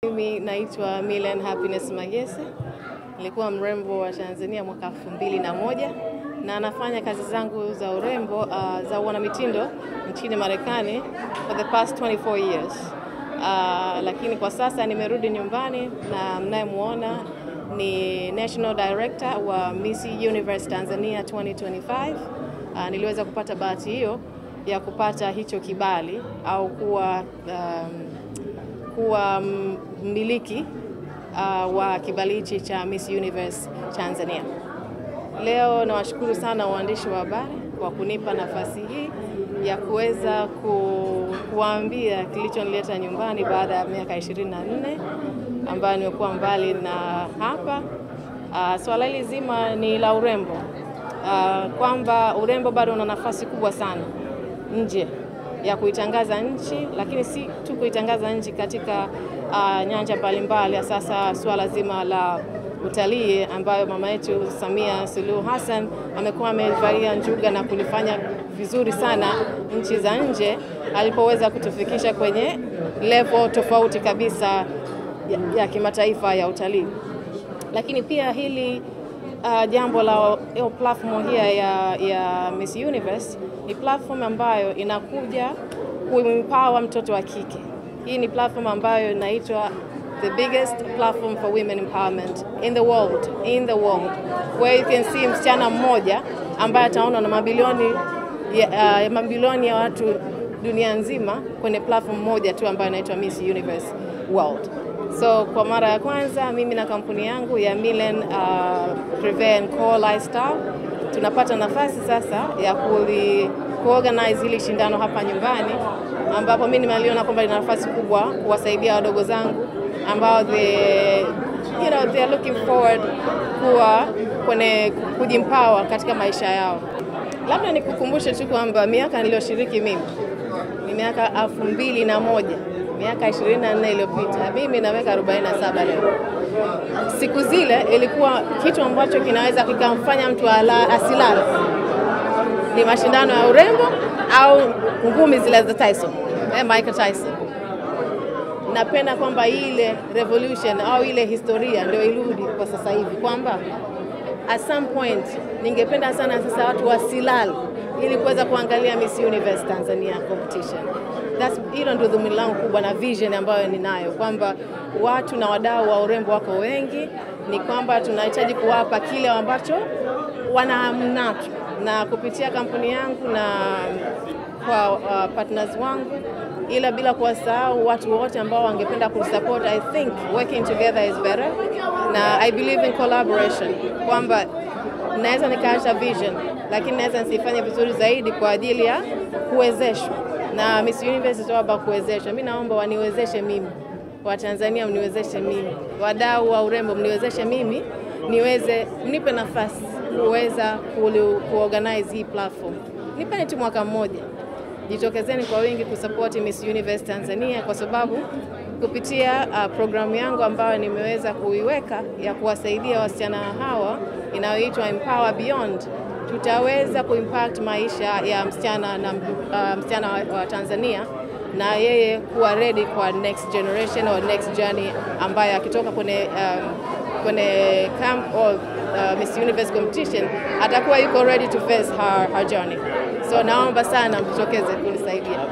Mimi naitwa Millen Happiness Magese. Nilikuwa mrembo wa Tanzania mwaka 2001 na nafanya kazi zangu za urembo za wanamitindo nchini Marekani for the past 24 years. Lakini kwa sasa nimerudi nyumbani na mnayemuona ni National Director wa Miss Universe Tanzania 2025. Niliweza kupata bahati hiyo ya kupata hicho kibali au kuwa mmiliki wa kibali hichi cha Miss Universe Tanzania. Leo nawashukuru sana waandishi wa habari kwa kunipa nafasi hii ya kuweza kuambia kilichonileta nyumbani baada ya miaka 24 ambayo nimekuwa mbali na hapa. Swala hili zima ni la urembo. Kwamba urembo bado una nafasi kubwa sana nje ya kuitangaza nchi, lakini si tu kuitangaza nchi katika nyanja mbalimbali. Sasa swala zima la utalii ambayo mama yetu Samia Suluhu Hassan amekuwa amevalia njuga na kulifanya vizuri sana nchi za nje alipoweza kutufikisha kwenye level tofauti kabisa ya kimataifa ya utalii. Lakini pia hili jambo la platform hii ya Miss Universe ni platform ambayo inakuja kuempower mtoto wa kike. Hii ni platform ambayo inaitwa the biggest platform for women empowerment in the world, where you can see msichana mmoja ambaye ataona na mabilioni ya watu dunia nzima kwenye platform moja tu ambayo inaitwa Miss Universe World. So kwa mara ya kwanza mimi na kampuni yangu ya Millen Prive & Co Lifestyle tunapata nafasi sasa ya kuorganize hili shindano hapa nyumbani, ambapo mimi nimeliona kwamba lina nafasi kubwa kuwasaidia wadogo zangu ambao they are looking forward kuwa kwenye kujiempower katika maisha yao. Labda nikukumbushe tu kwamba miaka niliyoshiriki mimi ni miaka 2001, miaka 24 iliyopita. Mimi na miaka 47 leo. Siku zile ilikuwa kitu ambacho kinaweza kikamfanya mtu asilale ni mashindano ya urembo au ngumi zile za Tyson, Michael Tyson. Napenda kwamba ile revolution au ile historia ndio irudi kwa sasa hivi, kwamba at some point ningependa sana sasa watu wasilale ili kuweza kuangalia Miss Universe Tanzania competition. That's hilo ndio dhumuni langu kubwa na vision ambayo ninayo, kwamba watu na wadau wa urembo wako wengi, ni kwamba tunahitaji kuwapa kile ambacho wanahamnacho, na kupitia kampuni yangu na kwa partners wangu, ila bila kuwasahau watu wote ambao wangependa kusupport. I think working together is better, na I believe in collaboration, kwamba naweza nikaacha vision lakini naweza nisifanye vizuri zaidi kwa ajili ya kuwezeshwa. Na Miss Universe is all about kuwezeshwa. Mimi naomba waniwezeshe mimi, wa Tanzania mniwezeshe mimi, wadau wa urembo mniwezeshe mimi, niweze, mnipe nafasi kuweza kuorganize hii platform. Nipeni tu mwaka mmoja. Jitokezeni kwa wingi kusupport Miss Universe Tanzania, kwa sababu kupitia programu yangu ambayo nimeweza kuiweka ya kuwasaidia wasichana hawa inayoitwa Empower Beyond, tutaweza kuimpact maisha ya msichana na msichana wa Tanzania, na yeye kuwa ready kwa next generation or next journey ambayo akitoka kwenye camp or Miss Universe competition atakuwa yuko ready to face her journey. So naomba sana mjitokeze kunisupport.